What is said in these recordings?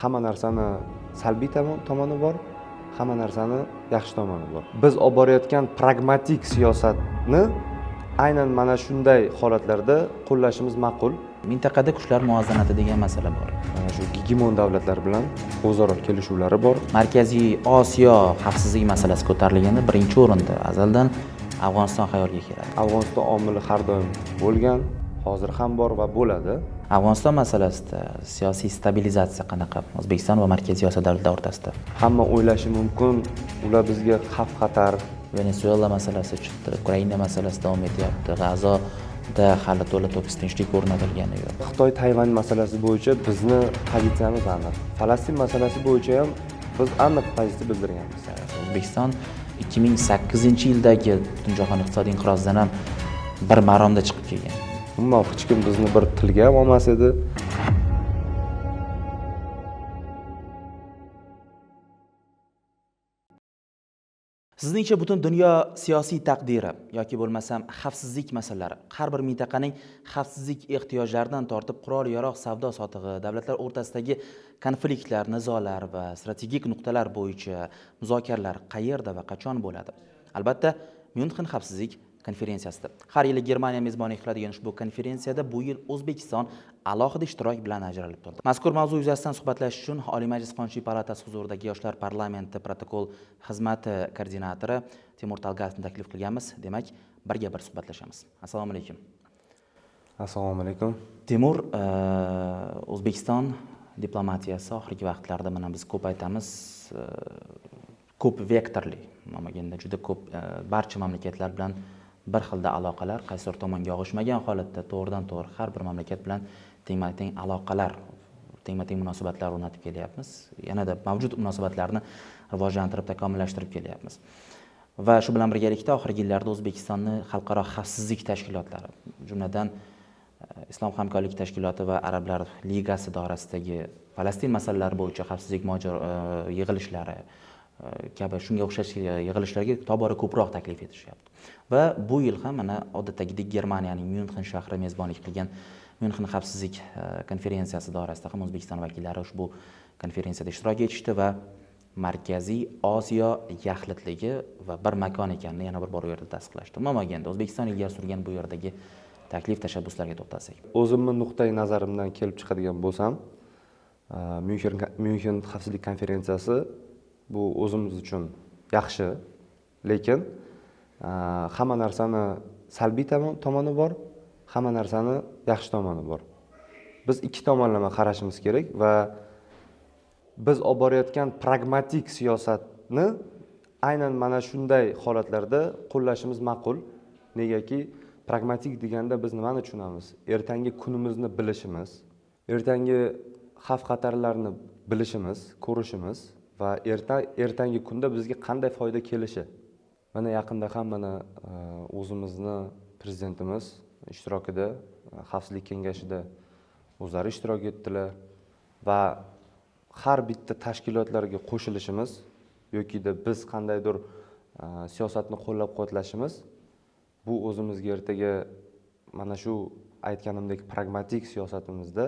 Hamma narsani salbiy tomoni bor, hamma narsani yaxshi tomoni bor. Biz olib borayotgan pragmatik siyosatni aynan mana shunday holatlarda qo'llashimiz ma'qul. Mintaqada kuchlar muvozanati degan masala bor. Mana shu gegemon davlatlar bilan o'zaro kelishuvlari bor. Markaziy Osiyo xavfsizligi masalasi ko'tarilganda birinchi o'rinda azaldan Afg'oniston xayolga keladi. Afg'oniston omili har doim bo'lgan, hozir ham bor va bo'ladi. Afg'oniston masalasida siyosiy stabilizatsiya qanaqa O'zbekiston va Markaziy Osiyo davlatlari o'rtasida? Hamma o'ylashi mumkin, ular bizga xavf-xatar. Venesuela masalasi chiqdi, Ukraina masalasi davom etyapti, G'azoda hali to'la to'kis tinchlik o'rnatilgani yo'q. Xitoy Tayvan masalasi bo'yicha bizni pozitsiyamiz aniq. Falastin masalasi bo'yicha ham biz aniq pozitsiya bildirganmiz. O'zbekiston 2008-yildagi Butunjahon iqtisodiy inqirozdan ham bir maromda chiqib kelgan. Umuman hech kim bizni bir tilga ham olmas edi. Sizningcha butun dunyo siyosiy taqdiri yoki bo'lmasam xavfsizlik masalalari har bir mintaqaning xavfsizlik ehtiyojlaridan tortib qurol-yarog' savdo sotig'i, davlatlar o'rtasidagi konfliktlar, nizolar va strategik nuqtalar bo'yicha muzokaralar qayerda va qachon bo'ladi? Albatta, Myunxen xavfsizlik konferensiyasida. Har yili Germaniya mezbonlik qiladigan ushbu konferensiyada bu yil O'zbekiston alohida ishtirok bilan ajralib turdi. Mazkur mavzu yuzasidan suhbatlashish uchun Oliy Majlis Qonunchilik palatasi huzuridagi Yoshlar parlamenti protokol xizmati koordinatori Timur Talgatovni taklif qilganmiz. Demak, birga bir suhbatlashamiz. Assalomu alaykum. Assalomu alaykum. Timur, O'zbekiston diplomatiyasi oxirgi vaqtlarda mana biz ko'p aytamiz, ko'p vektorli, nimaganda juda ko'p barcha mamlakatlar bilan bir xilda aloqalar, qaysidir tomonga og'ishmagan holatda to'g'ridan to'g'ri har bir mamlakat bilan tengma-teng aloqalar, tengma-teng munosabatlar o'rnatib kelyapmiz. Yanada mavjud munosabatlarni rivojlantirib, takomillashtirib kelyapmiz. Va shu bilan birgalikda oxirgi yillarda O'zbekistonni xalqaro xavfsizlik tashkilotlari, jumladan Islom hamkorlik tashkiloti va Arablar ligasi doirasidagi Falastin masalalari bo'yicha xavfsizlik yig'ilishlari kabi shunga o'xshash yig'ilishlarga tobora ko'proq taklif etishyapti. Va bu yil ham mana odatdagidek Germaniyaning Myunxen shahri mezbonlik qilgan Myunxen xavfsizlik konferensiyasi doirasida ham O'zbekiston vakillari ushbu konferensiyada ishtirok etishdi va Markaziy Osiyo yaxlitligi va bir makon ekanini yana bir bor u yerda tasdiqlashdi. Umuman olganda O'zbekiston ilgari surgan bu yerdagi taklif tashabbuslarga to'xtalsak. O'zimning nuqtai nazarimdan kelib chiqadigan bo'lsam, Myunxen xavfsizlik konferensiyasi bu o'zimiz uchun yaxshi, lekin hamma narsani salbiy tomoni bor, hamma narsani yaxshi tomoni bor. Biz ikki tomonlama qarashimiz kerak va biz olib borayotgan pragmatik siyosatni aynan mana shunday holatlarda qo'llashimiz ma'qul. Negaki pragmatik deganda biz nimani tushunamiz? Ertangi kunimizni bilishimiz, ertangi xavf-xatarlarni bilishimiz, ko'rishimiz va ertangi kunda bizga qanday foyda kelishi. Mana yaqinda ham mana o'zimizni prezidentimiz ishtirokida xavfsizlik kengashida o'zlari ishtirok etdilar va har bitta tashkilotlarga qo'shilishimiz yokida biz qandaydir siyosatni qo'llab-quvvatlashimiz bu o'zimizga ertaga mana shu aytganimdek pragmatik siyosatimizda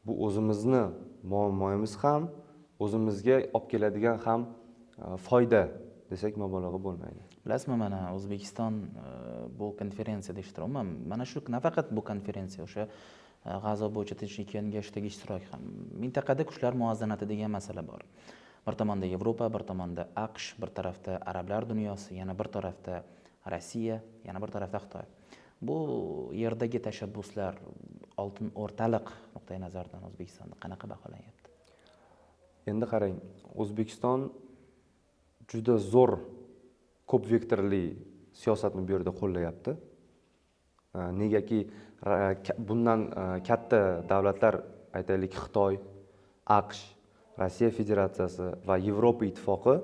bu o'zimizni muammoimiz ham o'zimizga olib keladigan ham foyda desak mubolag'a bo'lmaydi. Bilasizmi, mana O'zbekiston bu konferensiyada ishtirok, umuman mana shu nafaqat bu konferensiya, o'sha G'azo bo'yicha tinchlik kengashidagi ishtirok ham mintaqada kuchlar muvozanati degan masala bor. Bir tomonda Yevropa, bir tomonda AQSh, bir tarafda arablar dunyosi, yana bir tarafda Rossiya, yana bir tarafda Xitoy. Bu yerdagi tashabbuslar oltin o'rtaliq nuqtai nazaridan O'zbekistonda qanaqa baholanyapti? Endi qarang, O'zbekiston juda zo'r ko'p vektorli siyosatni bu yerda qo'llayapti. Negaki bundan katta davlatlar, aytaylik Xitoy, AQSh, Rossiya Federatsiyasi va Yevropa Ittifoqi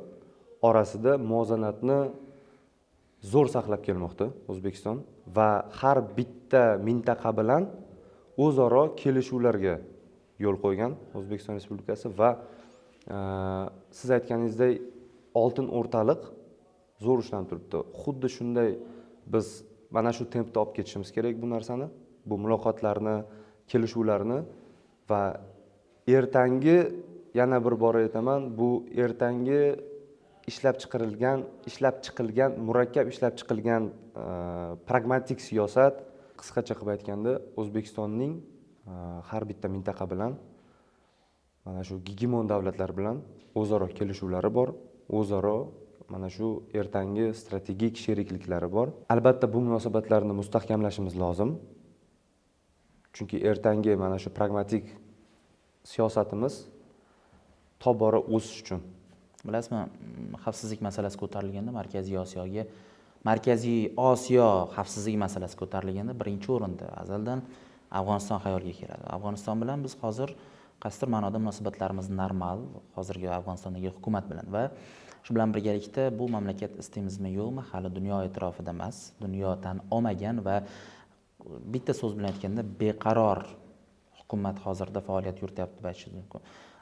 orasida muvozanatni zo'r saqlab kelmoqda O'zbekiston va har bitta mintaqa bilan o'zaro kelishuvlarga yo'l qo'ygan O'zbekiston Respublikasi va siz aytganingizdek oltin o'rtaliq zo'r ushlanib turibdi. Xuddi shunday biz mana shu tempda olib ketishimiz kerak bu narsani, bu muloqotlarni, kelishuvlarni va Ertangi, yana bir bor aytaman, bu ertangi ishlab chiqilgan, murakkab ishlab chiqilgan pragmatik siyosat, qisqacha qilib aytganda, O'zbekistonning har bitta mintaqa bilan, mana shu gegemon davlatlar bilan o'zaro kelishuvlari bor, o'zaro mana shu ertangi strategik sherikliklari bor. Albatta bu munosabatlarni mustahkamlashimiz lozim. Chunki ertangi mana shu pragmatik siyosatimiz tobora o'sish uchun. Bilasizmi, xavfsizlik masalasi ko'tarilganda Markaziy Osiyo xavfsizligi masalasi ko'tarilganda birinchi o'rinda azaldan Afg'oniston xayolga keladi. Afg'oniston bilan biz hozir qaysidir ma'noda munosabatlarimiz normal, hozirgi Afg'onistondagi hukumat bilan, va shu bilan birgalikda bu mamlakat istaymizmi yo'qmi hali dunyo e'tirofida emas, dunyo tan olmagan va bitta so'z bilan aytganda beqaror hukumat hozirda faoliyat yurityapti deb aytish mumkin.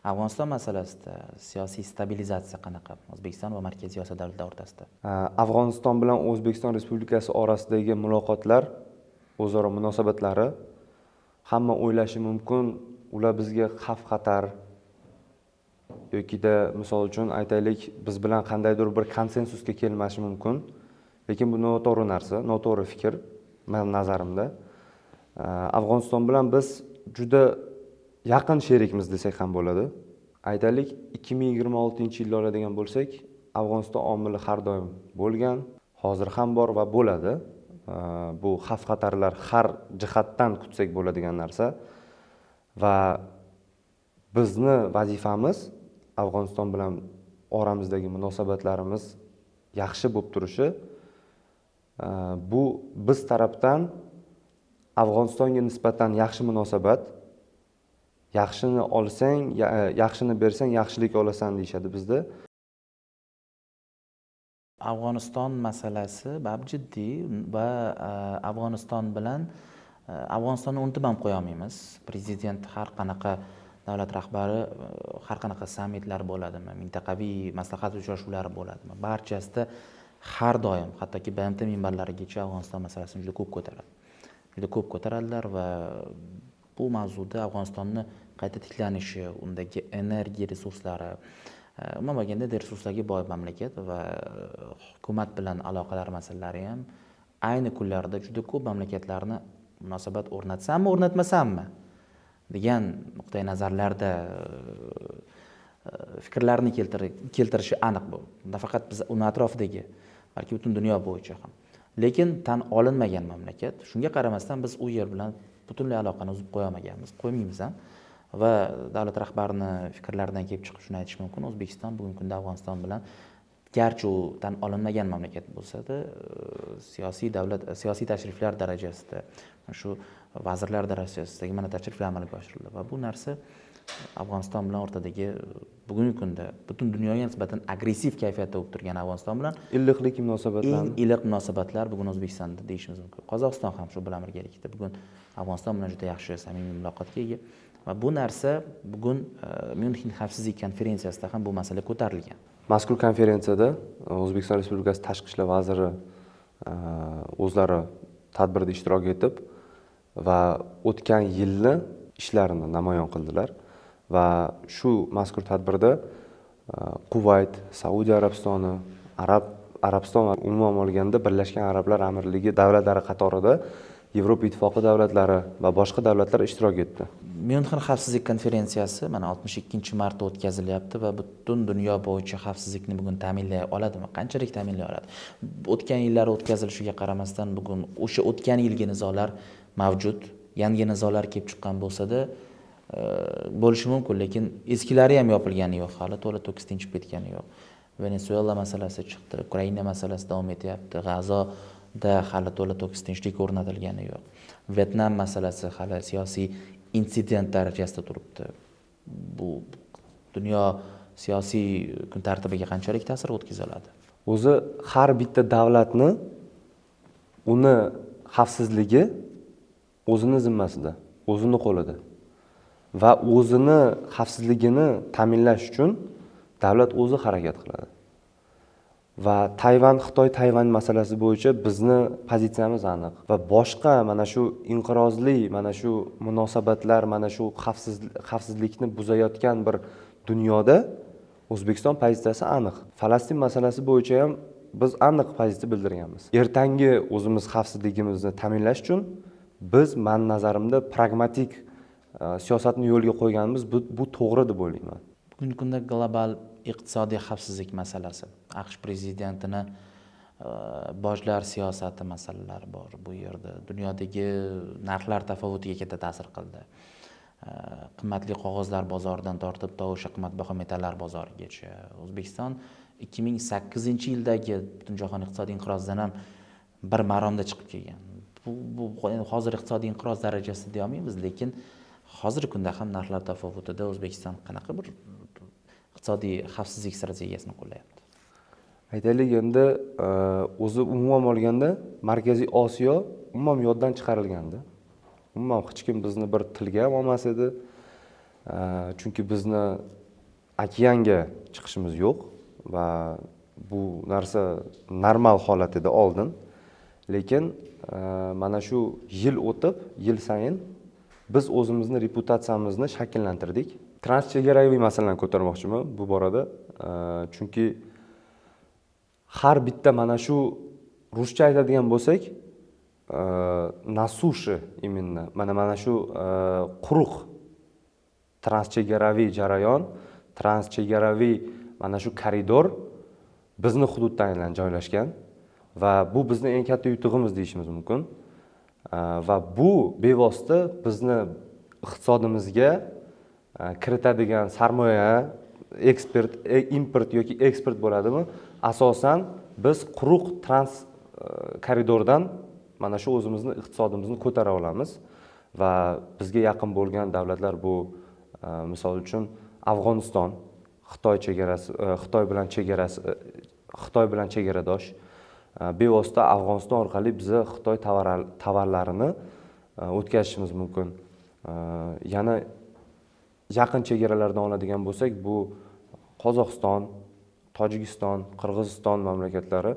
Afg'oniston masalasida siyosiy stabilizatsiya qanaqa O'zbekiston va Markaziy Osiyo davlatlari o'rtasida? Afg'oniston bilan O'zbekiston Respublikasi orasidagi muloqotlar, o'zaro munosabatlari, hamma o'ylashi mumkin, ular bizga xavf-xatar yokida misol uchun aytaylik, biz bilan qandaydir bir konsensusga kelmashi mumkin. Lekin bu noto'g'ri narsa, noto'g'ri fikr men nazarimda. Afg'oniston bilan biz juda yaqin sherikmiz desak ham bo'ladi. Aytaylik, 2026-yilda oladigan bo'lsak, Afg'oniston omili har doim bo'lgan, hozir ham bor va bo'ladi. Bu xavf-xatarlar har jihatdan kutsak bo'ladigan narsa va bizni vazifamiz Afg'oniston bilan oramizdagi munosabatlarimiz yaxshi bo'lib turishi. Bu biz tarafdan Afg'onistonga nisbatan yaxshi munosabat, yaxshini olsang, yaxshini bersang, yaxshilik olasan deyishadi bizda. Afg'oniston masalasi bab jiddiy va Afg'oniston bilan Afg'onistonni unutib ham qo'ya olmaymiz. Prezident, har qanaqa davlat rahbari, har qanaqa sammitlar bo'ladimi, mintaqaviy maslahat uchrashuvlari bo'ladimi, barchasida har doim, hattoki BMT minbarlarigacha Afg'oniston masalasini juda ko'p ko'taradi. Juda ko'p ko'taradilar va bu mavzuda Afg'onistonni qayta tiklanishi, undagi energiya resurslari, umuman olganda resurslarga boy mamlakat va hukumat bilan aloqalar masalalari ham ayni kunlarda juda ko'p mamlakatlarni munosabat o'rnatsammi, o'rnatmasammi degan nuqtai nazarlarda fikrlarni keltirishi aniq bu. Nafaqat biz uni atrofidagi, balki butun dunyo bo'yicha ham. Lekin tan olinmagan mamlakat, shunga qaramasdan biz u yer bilan butunlay aloqani uzib qo'ya olmaganmiz, qo'ymaymiz ham. Va davlat rahbarini fikrlaridan kelib chiqib shuni aytish mumkin, O'zbekiston bugungi kunda Afg'oniston bilan, garchi u tan olinmagan mamlakat bo'lsa-da, siyosiy davlat, siyosiy tashriflar darajasida, shu vazirlar darajasidagi mana tashriflar amalga oshirildi va bu narsa Afg'oniston bilan o'rtadagi bugungi kunda butun dunyoga nisbatan agressiv kayfiyatda bo'lib turgan Afg'oniston bilan iliqlik munosabatlar, eng iliq munosabatlar bugun O'zbekistonda deyishimiz mumkin. Qozog'iston ham shu bilan birgalikda bugun Afg'oniston bilan juda yaxshi samimiy muloqotga ega va bu narsa bugun Myunxen xavfsizlik konferensiyasida ham bu masala ko'tarilgan. Mazkur konferensiyada O'zbekiston Respublikasi Tashqi ishlar vaziri o'zlari tadbirda ishtirok etib va o'tgan yilni ishlarini namoyon qildilar va shu mazkur tadbirda Kuvayt, Saudiya Arabistoni, Arabiston va umuman olganda Birlashgan Arablar Amirligi davlatlari qatorida Yevropa Ittifoqi davlatlari va boshqa davlatlar ishtirok etdi. Myunxen xavfsizlik konferensiyasi mana 62-marta o'tkazilyapti va butun dunyo bo'yicha xavfsizlikni bugun ta'minlay oladimi? Qanchalik ta'minlay oladi? O'tgan yillar o'tkazilishiga qaramasdan bugun o'sha o'tgan yilgi nizolar mavjud. Yangi nizolar kelib chiqqan bo'lsa-da, bo'lishi mumkin, lekin eskilari ham yopilgani yo'q, hali to'la to'kis tinchib ketgani yo'q. Venesuela masalasi chiqdi, Ukraina masalasi davom etyapti, G'azoda hali to'la to'kis tinchlik o'rnatilgani yo'q. Vyetnam masalasi hali siyosiy insident darajasida turibdi. Bu dunyo siyosiy kun tartibiga qanchalik ta'sir o'tkaza oladi? O'zi har bitta davlatni uni xavfsizligi o'zini zimmasida, o'zini qo'lida va o'zini xavfsizligini ta'minlash uchun davlat o'zi harakat qiladi. Va Tayvan, Xitoy Tayvan masalasi bo'yicha bizni pozitsiyamiz aniq va boshqa mana shu inqirozli, mana shu munosabatlar, mana shu xavfsizlikni buzayotgan bir dunyoda O'zbekiston pozitsiyasi aniq. Falastin masalasi bo'yicha ham biz aniq pozitsiya bildirganmiz. Ertangi o'zimiz xavfsizligimizni ta'minlash uchun biz, mani nazarimda, pragmatik siyosatni yo'lga qo'yganimiz bu to'g'ri deb o'ylayman. Bugungi kunda global iqtisodiy xavfsizlik masalasi, AQSh prezidentini bojlar siyosati masalalari bor bu yerda. Dunyodagi narxlar tafovutiga katta ta'sir qildi. Qimmatli qog'ozlar bozoridan tortib to o'sha qimmatbaho metallar bozorigacha. O'zbekiston 2008-yildagi Butunjahon iqtisodiy inqirozdan ham bir maromda chiqib kelgan. Bu hozir iqtisodiy inqiroz darajasida deya olmaymiz, lekin hozirgi kunda ham narxlar tafovutida O'zbekiston qanaqa bir iqtisodiy xavfsizlik strategiyasini qo'llayapti? Aytaylik, endi o'zi umuman olganda Markaziy Osiyo umuman yoddan chiqarilgandi. Umuman hech kim bizni bir tilga ham olmas edi. Chunki bizni okeanga chiqishimiz yo'q va bu narsa normal holat edi oldin. Lekin mana shu yil o'tib, yil sayin biz o'zimizni reputatsiyamizni shakllantirdik. Transchegaraviy masalani ko'tarmoqchiman bu borada. Chunki har bitta mana shu ruscha aytadigan bo'lsak, на суше именно mana shu quruq transchegaraviy jarayon, transchegaraviy mana shu koridor bizni hududda aynan joylashgan va bu bizni eng katta yutug'imiz deyishimiz mumkin. Va bu bevosita bizni iqtisodimizga kiritadigan sarmoya, eksport, import yoki eksport bo'ladimi, asosan biz quruq trans koridordan mana shu o'zimizni iqtisodimizni ko'tara olamiz va bizga yaqin bo'lgan davlatlar bu misol uchun Afg'oniston, Xitoy chegarasi, Xitoy bilan chegarasi, Xitoy bilan chegaradosh. Bevosita Afg'oniston orqali biza Xitoy tovarlarini o'tkazishimiz mumkin. Yana yaqin chegaralardan oladigan bo'lsak, bu Qozog'iston, Tojikiston, Qirg'iziston mamlakatlari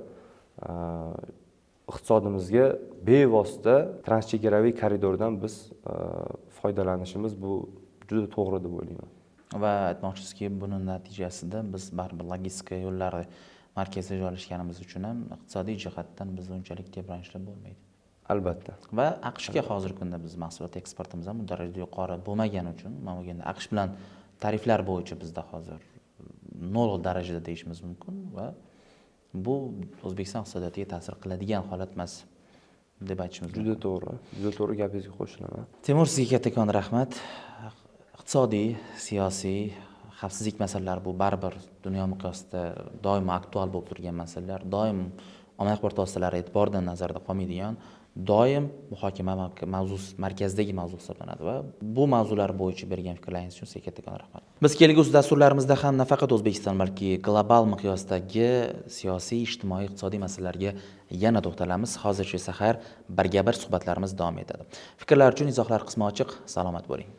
iqtisodimizga bevosita transchegaraviy koridordan biz foydalanishimiz bu juda to'g'ri deb o'ylayman. Va aytmoqchisizki, buni natijasida biz baribir logistika yo'llari markazida joylashganimiz uchun ham iqtisodiy jihatdan bizda unchalik tebranishlar bo'lmaydi. Albatta. Va AQShga hozirgi kunda biz mahsulot eksportimiz ham bu darajada yuqori bo'lmagani uchun, mana bu AQSh bilan tariflar bo'yicha bizda hozir nol darajada deyishimiz mumkin va bu O'zbekiston iqtisodiyotiga ta'sir qiladigan holat emas deb aytishimiz mumkin. Juda to'g'ri, juda to'g'ri, gapingizga qo'shilaman. Temur, sizga kattakon rahmat. Iqtisodiy, siyosiy, xavfsizlik masalalari bu baribir dunyo miqyosida doimo aktual bo'lib turgan masalalar, doim ommaviy axborot vositalari e'tiboridan nazarda qolmaydigan, doim muhokama mavzusi, markazdagi mavzu hisoblanadi va bu mavzular bo'yicha bergan fikrlaringiz uchun sizga kattakon rahmat. Biz kelgusi dasturlarimizda ham nafaqat O'zbekiston, balki global miqyosdagi siyosiy, ijtimoiy, iqtisodiy masalalarga yana to'xtalamiz. Hozircha esa xayr, birga bir suhbatlarimiz davom etadi. Fikrlar uchun izohlar qismi ochiq. Salomat bo'ling.